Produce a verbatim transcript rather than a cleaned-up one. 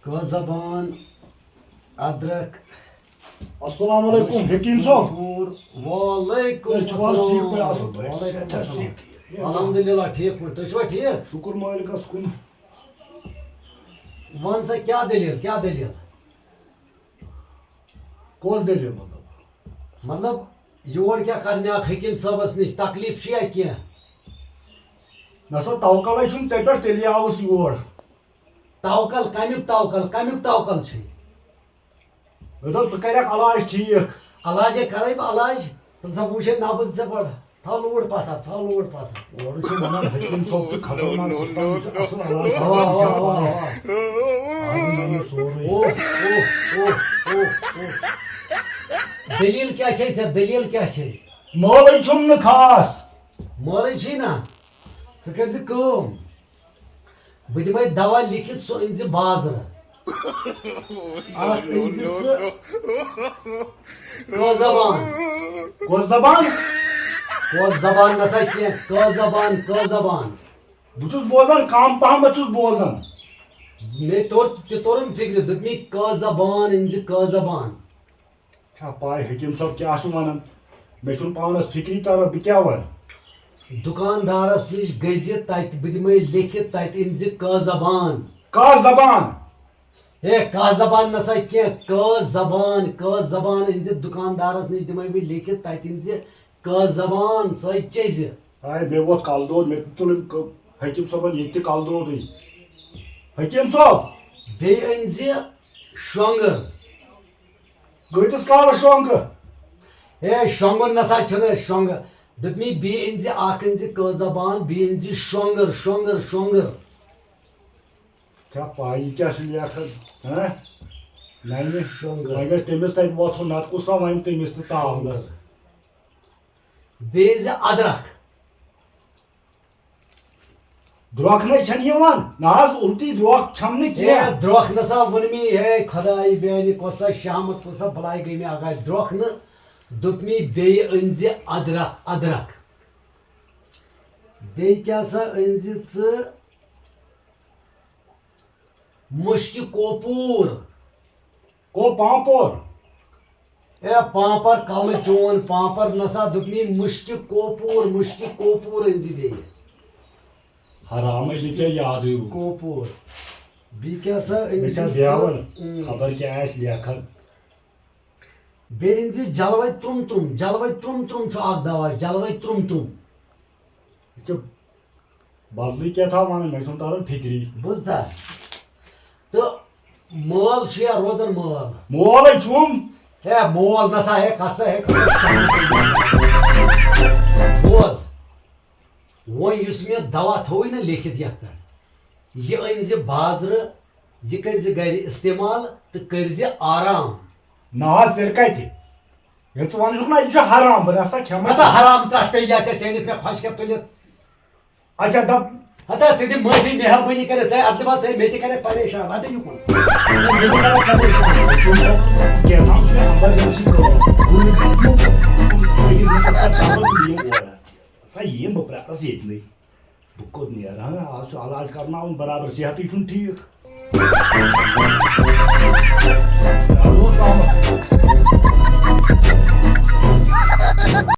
کٲژ زبان، ادرک، السلام علیکم حکیم صٲب۔ پوٗر۔ وعلیکم تُہۍ چھِو حظ ٹھیٖک پٲٹھۍ؟ السلام۔ اَصٕل پٲٹھۍ؟ وعلیکم صحت چھا السلام۔ ٹھیٖک؟ الحمدللہ ٹھیٖک پٲٹھۍ۔ تُہۍ چھِوا ٹھیٖک؟ شُکُر مٲلکَس کُن۔ وَن سا کیٛاہ دٔلیٖل، کیٛاہ دٔلیٖل؟ کۄس دٔلیٖل مطلب؟ مطلب یور کیٛاہ کرنہِ آکھ حکیٖم صٲبَس نِش؟ تکلیٖف چھُیا کینٛہہ؟ نہ سا توکَلٕے چھُنہٕ ژےٚ پٮ۪ٹھ، تیٚلہِ آوُس یور۔ توکل کمیُک توکل، کمیُک توکل چھُے؟ مےٚ دوٚپ ژٕ کَرٮ۪کھ علاج ٹھیٖک۔ علاجے کرے بہٕ علاج، تیٚلہِ سا وٕچھے نبض ژےٚ گۄڈٕ۔ تھاو لوٗر پتھر، تھاو لوٗر پتھر۔ اورٕ چھِ وَنان حکیٖم صٲب چھُ خطرناک اُستاد، یہِ چھُ اَصٕل علاج اَوا، اَوا، کران۔ اَوا، اَوا۔ آز نَنہِ سورُے۔ اوہ، اوہ، اوہ، اوہ، اوہ۔ دٔلیٖل کیٛاہ چھے ژےٚ؟ دٔلیٖل کیٛاہ چھے؟ مٲلٕے چھُم نہٕ خاص۔ مٲلٕے چھُے نا؟ ژٕ کٔرۍ زِ کٲم، بہٕ دِمے دوا لیکھِتھ، سُہ أنۍ زِ بازرٕ۔ اکھ أنۍ زِ ژٕ کٲژ زبان؟ کۄس زبان؟ کۄس زبان نسا کینٛہہ، کٲژ زبان، کٲژ زبان؟ بہٕ چھُس بوزان، کم پہم چھُس بوزان۔ مےٚ توٚر تہِ توٚرُم فِکرِ، دوٚپمَے کٲژ زبان أنۍ زِ، کٲژ زبان؟ چھا پاے حکیٖم صٲب کیٛاہ چھُ وَنان؟ مےٚ چھُنہٕ پانَس فِکری تَران بہٕ کیٛاہ وَنہٕ۔ دُکاندارس نِش گٔژھۍ زِ تَتہِ، بہٕ دِمے لیکھِتھ تَتہِ أنۍ زِ کٲژ زبان۔ کَس زبان؟ ہے کَس زبان نسا کینٛہہ، کٲژ زبان، کٲژ زبان أنۍ زِ دُکاندارس نِش دِمے بہٕ لیکھِتھ تَتہِ أنۍ زِ کٲژ زبان، سۄے چیٚزِ۔ آے مےٚ ووت کَلہٕ دود، مےٚ تُل أمۍ ک- حکیٖم صٲبَن ییٚتہِ تہِ کَلہٕ دودٕے۔ حکیٖم صٲب! بیٚیہِ أنۍ زِ شۄنٛگہٕ۔ کۭتِس کالَس شۄنٛگہٕ؟ ہے شۄنٛگُن نسا چھُنہٕ شۄنٛگہٕ۔ دوٚپمَے بیٚیہِ أنۍ زِ اکھ أنۍ زِ کٲژ زبان، بیٚیہِ أنۍ زِ شۄنٛگٕر، شۄنٛگٕر، شۄنٛگٕر۔ کیٛاہ پَے یہِ کیٛاہ چھُ لیکھان؟ ہہ؟ نَنہِ شۄنٛگٕر۔ وۄنۍ گژھِ تٔمِس تَتہِ وۄتھُن، نَتہٕ کُس سا وَنہِ تٔمِس تہٕ تاونَس؟ بیٚیہِ أنۍ زِ ادرکھ۔ درٛۄکھ نے چھَنہٕ یِوان۔ نہ حظ، اُلٹی درٛۄکھ چھَم نہٕ کینٛہہ۔ ہے درٛۄکھ نسا ووٚن مےٚ، ہے خداے بیانہِ کۄس سا شامت، کۄس سا بلاے گٔے مےٚ اگاے درٛۄکھ نہٕ۔ دوٚپمَے بیٚیہِ أنۍ زِ ادرکھ، ادرکھ۔ بیٚیہِ کیٛاہ سا أنۍ زِ ژٕ؟ مُشکہِ کوپوٗر۔ کو پامپور؟ اے پامپر کلہٕ چون پامپر نسا، دوٚپمَے مُشکہِ کوپوٗر، مُشکہِ کوپوٗر أنۍ زِ بیٚیہِ۔ حرامٕے چھُ ژےٚ یادٕے روٗد۔ کوپوٗر۔ بیٚیہِ کیٛاہ سا أنۍ مےٚ زِ چھا ژٕ؟ بیاوَل اۭں۔ خبر کیٛاہ آسہِ لیکھان۔ بیٚیہِ أنۍ زِ جلوَے ترٛوٚم ترٛوٚم، جلوَے ترٛوٚم ترٛوٚم چھُ اکھ دوا، جلوَے ترٛوٚم ترٛوٚم۔ یہِ چھُ بدلٕے کیٛاہ تھا وَنان، مےٚ چھُنہٕ تران فِکری۔ بوٗزتھا؟ تہٕ مٲل چھُ یا روزان مٲل؟ مول ہے چھُم۔ ہے مول نسا ہے کتھ سا ہے کتھ۔ بوز، وۄنۍ یُس مےٚ دوا تھووُے نہ لیکھِتھ یتھ پٮ۪ٹھ، یہِ أنۍ زِ بازرٕ، یہِ کٔرۍ زِ گرِ استعمال تہٕ کٔرۍ زِ آرام۔ نہ حظ، تیٚلہِ کتہِ؟ ییٚلہِ ژٕ وَنان چھُکھ نہ، یہِ چھُ حرام، بہٕ نہ سا کھٮ۪مہٕ۔ ہتا حرام ترٛٹھ پیٚیہِ یا ژےٚ، ژےٚ أنِتھ مےٚ خۄش کھٮ۪تھ تُلِتھ۔ اچھا، دَپ۔ ہتا ژٕ دِ معٲفی، مہربٲنی کٔرِتھ، ژےٚ ادلہِ باد ژےٚ مےٚ تہِ کَرے پریشان، رَٹہٕ یہِ کُن۔ کینٛہہ تام چھُ مےٚ emergency کٲم۔ بہٕ نہٕ کَرٕ یِم اور۔ سا یِم بہٕ پرٛارَس ییٚتنٕے۔ بہٕ کوٚت نیرٕ، ہاں؟ آز چھُ علاج کرناوُن برابر، صحتٕے چھُنہٕ ٹھیٖک۔